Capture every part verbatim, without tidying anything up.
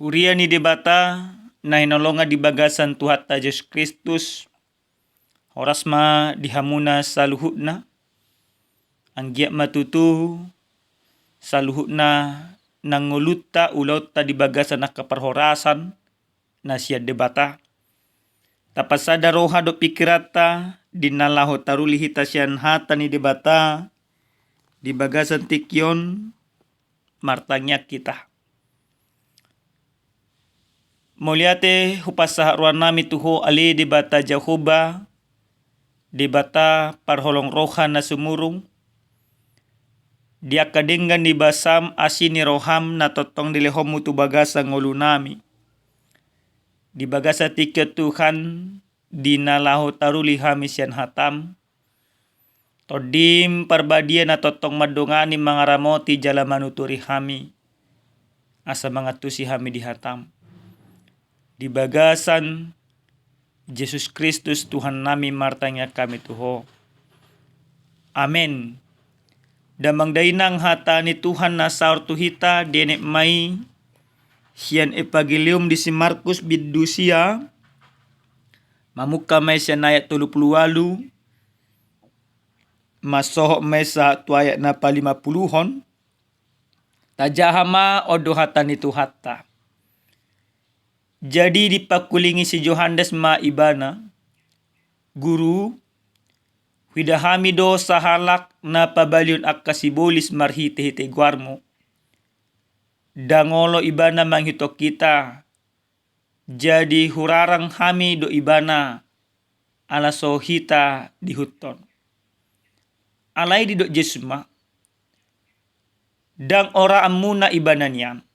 Huria ni Debata na hinaholongan di bagasan Tuhanta Jesus Kristus, horas ma di hamuna saluhutna. Anggiat ma tutu saluhutna nang ngolunta ulaonta di bagasan angka parhorasan na sian Debata. Tapasada roha dohot pingkiranta di na laho taruli hita sian hata ni Debata di bagasan tingki on. Martangiang hita. Mauliate hupasahat rohanami tu Ho ale Debata Jahowa, Debata parholong roha na sumurung. Di angka denggan ni basam asi ni roham na tongtong dilehonmu tu bagasan ngolunami. Di bagasan tingki on Tuhan, di na laho taruli hami sian hatam, Tondim Parbadia na tongtong mandongani, mangaramoti jala manuturi hami, asa mangantusi hami di hatam. Di bagasan Jesus Kristus Tuhannami martangiang hami tu Ho. Amen. Damang dainang, hata ni Tuhan na saor tu hita dienet ma i sian Evangelium di si Markus bindu sia, mamungka ma i sian ayat tolu pulu ualu, mansohot ma i sahat tu ayat na palimapuluhon. Tajaha ma on do hata ni Tuhanta. Jadi dipangkulingi si Johannes ma Ibana, Guru, huida hami do sahalak na pabalihon angka sibolis marhitehite goarmu. Ndang olo ibana mangihuthon hita, jadi hurarang hami do ibana, ala so hita diihuthon. Alai didok Jesus ma, ndang oraanmuna ibana nian.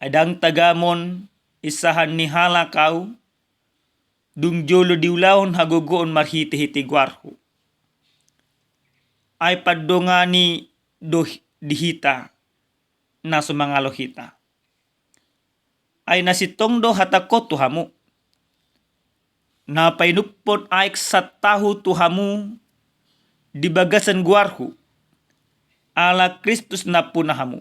Ai ndang tagamon insahan ni halak ahu, dung jolo diulahon hagogoon marhitehite goarhu. Ai pandongani do di hita na so mangalo hita. Ai na sintong do hatangkon tu hamu, na painumhon aek santahu tu hamu di bagasan goarhu, ala Kristus nampuna hamu,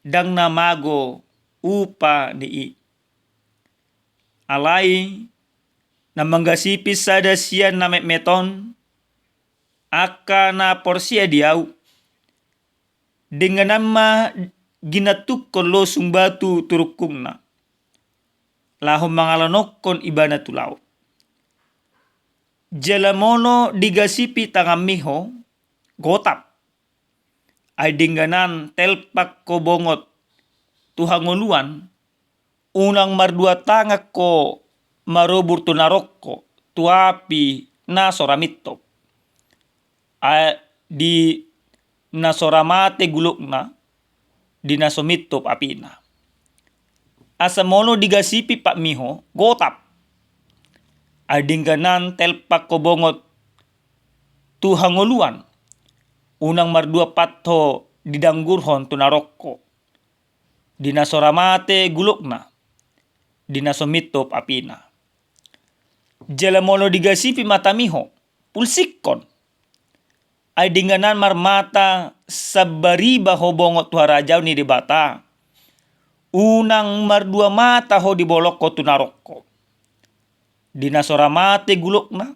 ndang na mago upa ni i. Alai na manggasipi sada sian na metmet on, angka na porsea di ahu, dengganan ma ginantukkon losung batu tu rungkungna, laho mangalonongkon ibana tu laut. Jala molo digasipi tanganmi ho, gotap. Ai dengganan telpak ho bongot tu hangoluan, unang mardua tangan ho marobur tu narokko, tu api na so ra mintop. Ai di na so ra mate gulokna, di na so mintop apina. Asa molo digasipi patmi ho, gotap. Ai dengganan telpak ho bongot tu hangoluan, unang mardua pat ho didanggurhon tu narokko, di na so ra mate gulokna, di na so mintop apina. Jala molo digasipi matami ho, pulsikkon. Ai dengganan marmata sambariba ho bongot tu harajaon ni Debata, unang mardua mata ho dibolongkon tu narokko, di na so ra mate gulokna,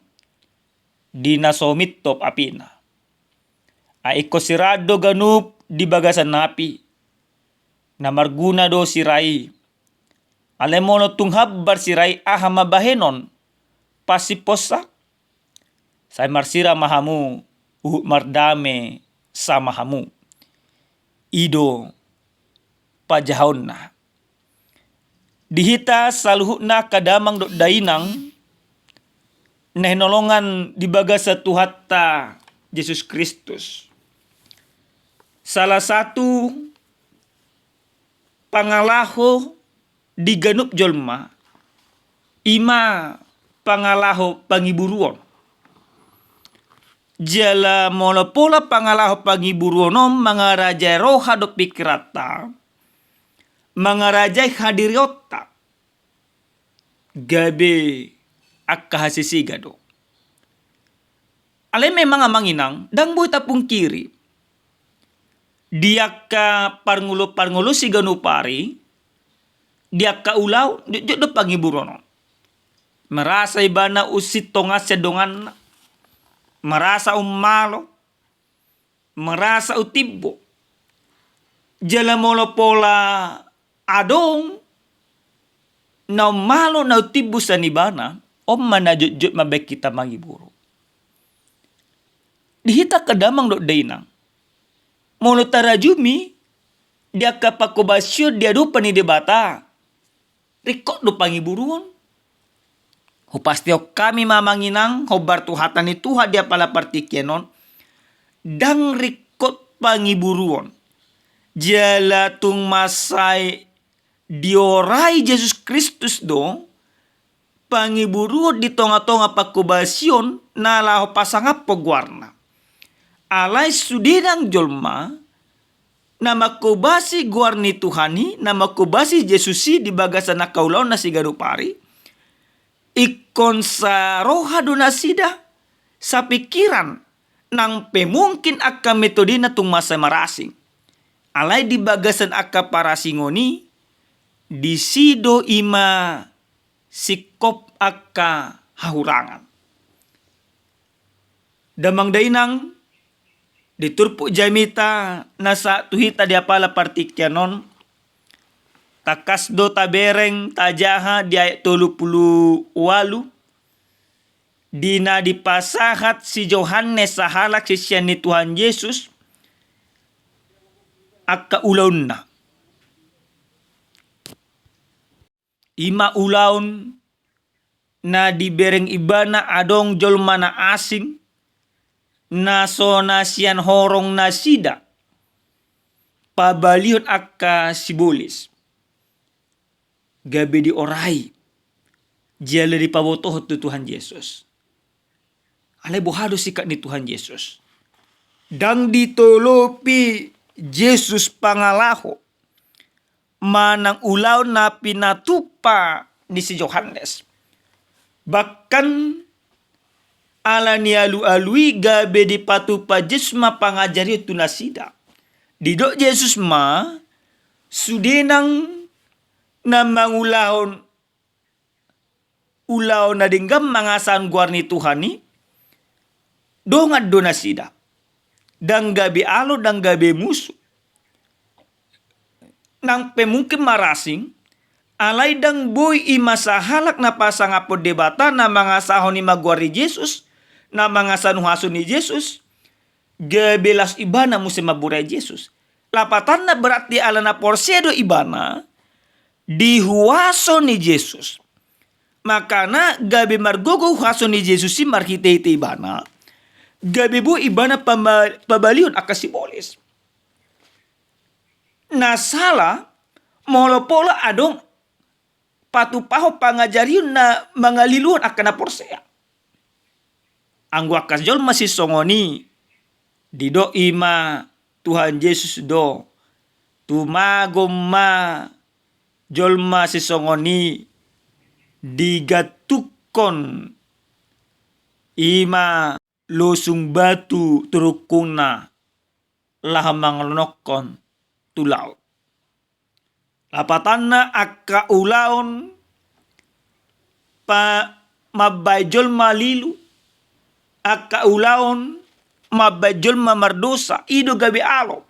di na so mintop apina. Ai ingkon siraan do ganup di bagasan api, na marguna do sira i. Alai molo tung hambar sira i, aha ma bahenon pasimponsa? Sai marsira ma hamu, huhut mardame sama hamu. I do pajahaonna. Di hita saluhutna angka damang dohot dainang na hinaholongan di bagasan Tuhanta Jesus Kristus, salah satu pangalaho di ganup jolma, i ma pangalaho pangiburuon. Jala molo pola pangalaho pangiburuon on mangarajai roha dohot pingkiranta, mangarajai hadirionta, gabe angka hasisiga do. Alai memang amang inang, ndang boi tapungkiri, di angka parngolu-parngolu siganup ari, di angka ulaon, jotjot do pangiburuon on. Merasa ibana unsintong sian donganna, merasa ummalo, merasa utimbo. Jala molo pola adong na ummalo, na utimbo sian ibana, on ma na jotjot mambahen hita mangiburu. Di hita angka damang dohot dainang, molo tarajumi di angka pangkobasion di adopan ni Debata, ringkot do pangiburuon. Hupastihon hami ma amang inang, hombar tu hata ni Tuhan di apala partingkian on, ndang ringkot pangiburuon. Jala tung mansai diorai Jesus Kristus do pangiburuon di tongatonga pangkobasion na laho pasangaphon goarna. Alai sude nang jolma na mangkobasi goar ni Tuhan i, na mangkobasi Jesus i di bagasan angka ulaonna siganup ari, ingkon saroha do nasida, sapingkiran, nang pe mungkin angka metodena tung mansai marasing. Alai di bagasan angka parasingon i, disi do i ma singkop angka hahurangan. Damang dainang, di turpuk jamita na sahat tu hita di apala partingkian on, tangkas do tabereng tajaha di ayat tolu pulu ualu, di na dipasahat si Johannes sahalak sisean ni Tuhan Jesus angka ulaonna. I ma ulaon na dibereng ibana adong jolma na asing, na so na sian horong nasida pabalihon angka sibolis, gabe diorai, jala dipabotohon tu Tuhan Jesus. Alai boha do sikap ni Tuhan Jesus? Ndang ditolopi Jesus pangalaho manang ulaon na pinatupa ni si Johannes. Bahkan ala ni alualu i gabe dipatupa Jesus ma pangajarion tu nasida. Didok Jesus ma, sude nang na mangulahon ulaon na denggan mangasahon goar ni Tuhan i, dongan do nasida. Ndang gabe alo, ndang gabe musu. Nang pe mungkin marasing, alai ndang boi i ma sahalak na pasangaphon Debata, na mangasahon i ma goar ni Jesus, na mangasahon huaso ni Jesus, gabe laos ibana muse mamburai Jesus. Lapatanna berarti ala na porsea do ibana di huaso ni Jesus. Makana gabe margogo huaso ni Jesus i marhitehite ibana, gabe boi ibana pama-, pabalihon angka sibolis. Na sala molo pola adong patupahon pangajarion na mangaliluhon angka na porsea. Anggo angka jolma sisongon i, didok i ma Tuhan Jesus do, tumagon ma jolma sisongon i, digantunghon i ma losung batu tu rungkungna laho mangalononghon tu laut. Lapatanna angka ulaon pa-, mambahen jolma lilu, angka ulaon mambahen jolma mardosa, i do gabe alo.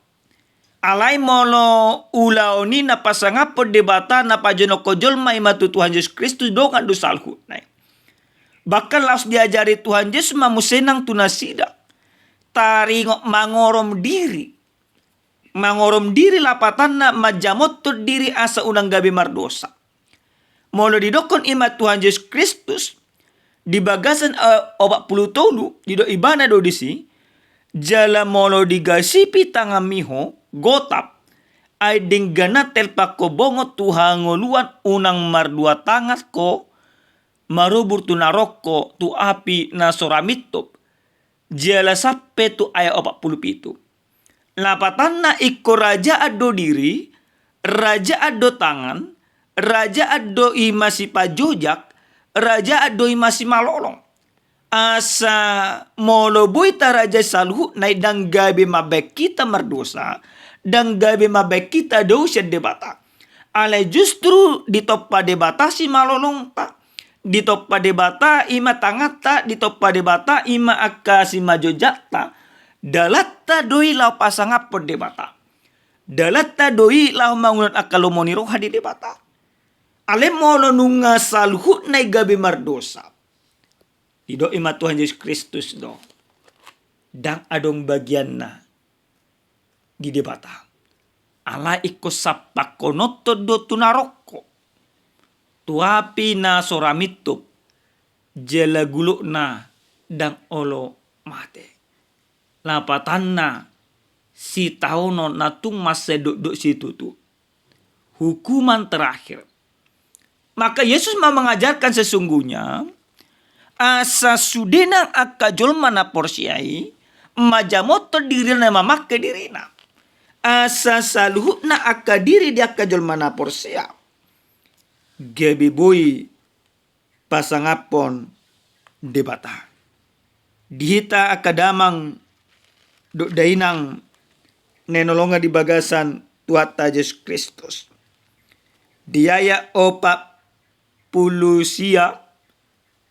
Alai molo ulaon i na pasangaphon Debata, na pajononghon jolma i ma tu Tuhan Jesus Kristus, dongan do saluhutna i. Bahkan laos diajari Tuhan Jesus ma muse nang tu nasida taringot mangorom diri. Mangorom diri lapatanna manjamothon diri asa unang gabe mardosa. Molo didokkon i ma Tuhan Jesus Kristus di bagasan, eh, opat pulu tolu, didok ibana do disi, jala molo digasipi tanganmi ho, gotap, ai denggan na telpang ho bongot tu hangoluan, unang mardua tangan ho marubur tu naroko, tu api na so ra mintop. Jala sampe tu ayat opat pulu pitu. Lapatanna ingkon rajaan do diri, rajaan do tangan, rajaan do i masipajojak, rajaan do i masimalolong. Asa molo boi tarajai saluhutna i, ndang gabe mambahen hita mardosa, ndang gabe mambahen hita dao sian Debata. Alai justru ditompa Debata simalolongta, ditompa Debata i ma tanganta, ditompa Debata i ma angka simanjojanta. Dalanta do i laho pasangaphon Debata. Dalanta do i laho mangulahon angka lomo ni roha di Debata. Alai molo nunga saluhutna i gabe mardosa, didok i ma Tuhan Jesus Kristus do, ndang adong bagianna di Debata. Alai ingkon sampangkononhon do tu na rongkop, tu api na so ra mintup, jala gulukna ndang olo mate. Lapatanna, sitaonon na tung mansai dokdok situtu. Hukuman terakhir. Maka Yesus ma mengajarkan sesungguhnya, asa sude nang angka jolma na porsea i manjamothon dirina, mamangke dirina. Asa saluhutna angka diri di angka jolma na porsea gabe boi pasangaphon Debata. Di hita angka damang dohot dainang na hinaholongan di bagasan Tuhanta Jesus Kristus, di ayat opat pulu sia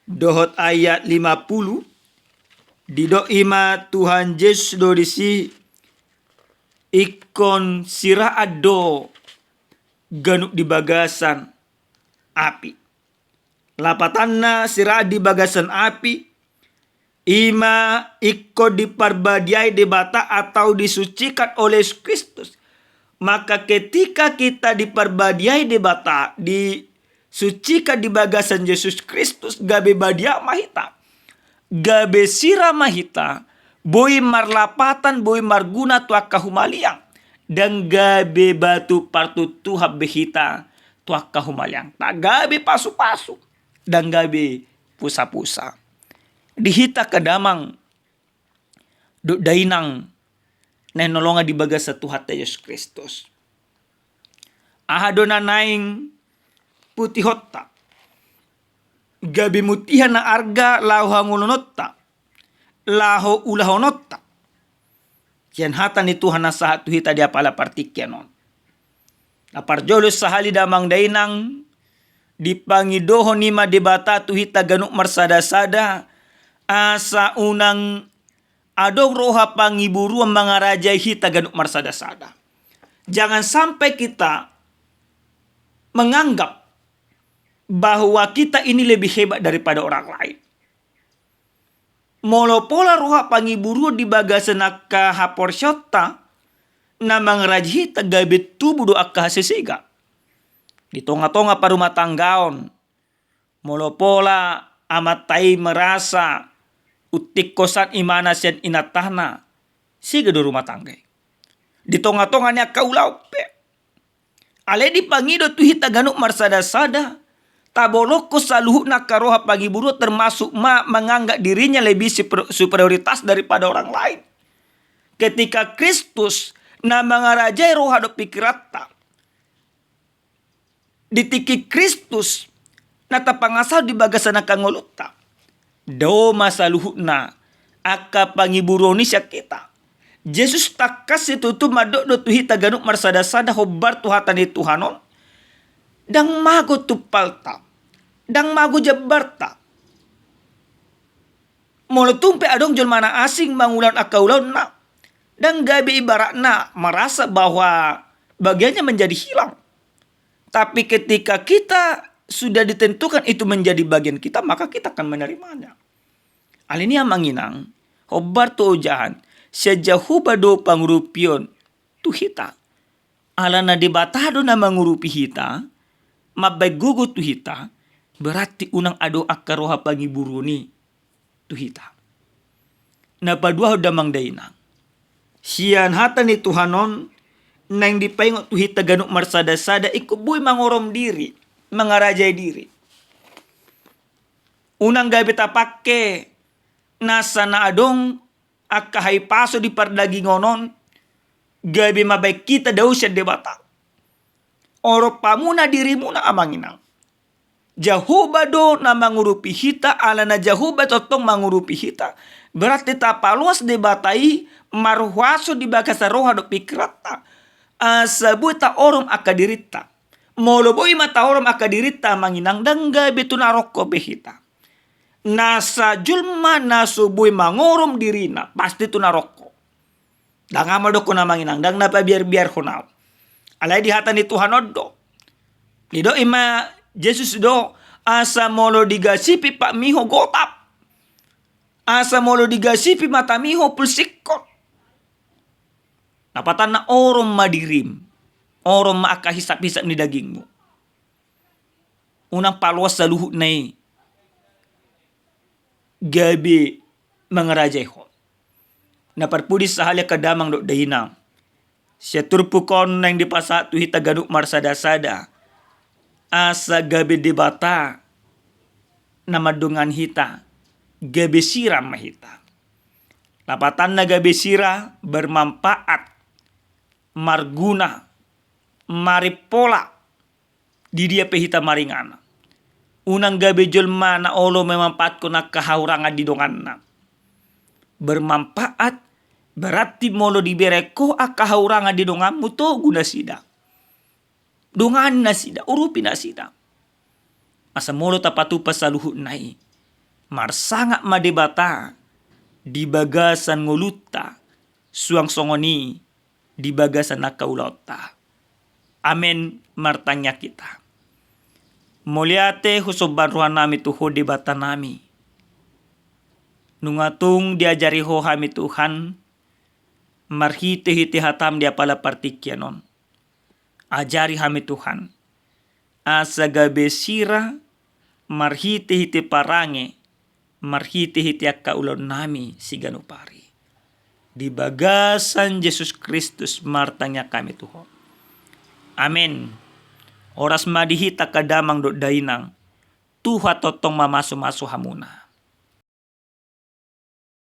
dohot ayat lima pulu, didok i ma Tuhan Jesus do disi, ingkon siraan do ganup di bagasan api. Lapatanna, siraan di bagasan api, i ma ingkon diparbadiai Debata atau disucikan oleh Yesus Kristus. Maka ketika kita diparbadiai Debata, disucikan di bagasan Yesus Kristus, gabe badia ma hita, gabe sira ma hita, boi marlapatan, boi marguna tu angka humaliang. Ndang gabe batu partuntuhan be hita tu angka humaliangta, gabe pasupasu, ndang gabe pusapusa. Di hita angka damang dohot dainang na hinaholongan di bagasan Tuhanta Jesus Kristus, aha do na naeng putihonta? Gabe mutihan na arga laho hangoluhononta, laho ulahononta. Sian hata ni Tuhan na sahat tu hita di apala partingkian on. Na parjolo sahali damang dainang, dipangidohon i ma Debata tu hita ganup marsadasada, asa unang adong roha pangiburuon mangarajai hita ganup marsadasada. Jangan sampai kita menganggap bahwa kita ini lebih hebat daripada orang lain. Molo pola roha pangiburuon di bagasan angka haporseaonta, na mangarajai hita gabe tubu do angka hasesegan. Di tongatonga parumatanggaon, molo pola amanta i merasa untingkon san imana sian inantana, sega do rumah tangga i. Di tongatonga ni angka ulaon pe. Alai dipangido tu hita ganup marsadasada, tabolongkon saluhutna angka roha pangiburuon, termasuk ma menganggap dirinya lebih super-, superioritas daripada orang lain. Ketika Kristus na mangarajai roha dohot pikiranta, di tingki Kristus na tapangasahon di bagasan angka ngolunta, dao ma saluhutna angka pangiburuon i sian hita. Jesus tangkas situtu mandok do tu hita ganup marsadasada, hombar tu hata ni Tuhan on, ndang mago tumpalta, ndang mago jambarta. Molo tung pe adong jolma na asing mangulahon angka ulaonna, ndang gabe ibaratna merasa bahwa bagiannya menjadi hilang. Tapi ketika kita sudah ditentukan itu menjadi bagian kita, maka kita akan menerimanya. Alani i amang inang, hombar tu ojahan, sian Jahowa do pangurupion tu hita. Alana Debata do na mangurupi hita, mambaen gogo tu hita, berarti unang adong angka roha pangiburuon i tu hita. Na paduahon damang dainang, sian hata ni Tuhan on naeng dipaingot tu hita ganup marsadasada ingkon boi mangorom diri, mangarajai diri. Unang gabe tapangke nasa na adong angka hahipason di pardagingon on gabe mambaen hita dao sian Debata. Orom hamuna dirimuna amang inang. Jahowa do na mangurupi hita, alana Jahowa tongtong mangurupi hita, berarti tapaloas Debata i marhuaso di bagasan roha dohot pikiranta, asa boi taorom angka dirinta. Molo boi ma taorom angka dirinta manginang, ndang gabe tu na rongkop be hita. Nasa jolma na so boi mangorom dirina pasti tu na rongkop. Ndang ama dokkon na manginang, ndang na pabiarbiarhon au. Alai di hata ni Tuhan on do. Didok i ma Jesus do, asa molo digasipi patmi ho gotap. Asa molo digasipi matami ho pulsikkon. Lapatanna orom ma dirim. Orom ma angka hisaphisap ni dagingmu. Unang paloas saluhutna i gabe mangarajai ho. Na parpudi sahali angka damang dohot dainang. Sian turpuk on naeng dipasahat tu hita ganup marsadasada. Asa gabe Debata na mandongani hita, gabe sira ma hita. Lapatanna gabe sira bermanfaat, marguna, marimpola, di dia pe hita maringanan. Unang gabe jolma na olo memanfaatkon angka hahurangan di donganna. Bermanfaat, berarti molo dibereng ho angka hahurangan di donganmu, togu nasida. Dongani nasida, urupi nasida. Asa molo tapatupa saluhutna i, marsangap ma Debata di bagasan ngolunta, suang songon i di bagasan angka ulaonta. Amen, martangiang hita. Mauliate husomba rohanami tu Ho Debatanami. Nunga tung diajari Ho hami Tuhan, marhitehite hatam di apala partingkian on. Ajari hami Tuhan, asa gabe sira marhitehite parange, marhitehite angka ulaonnami siganup ari. Di bagasan Jesus Kristus martangiang hami tu Ho. Amen. Horas ma di hita angka damang dohot dainang. Tuhan tongtong mamasumasu hamuna.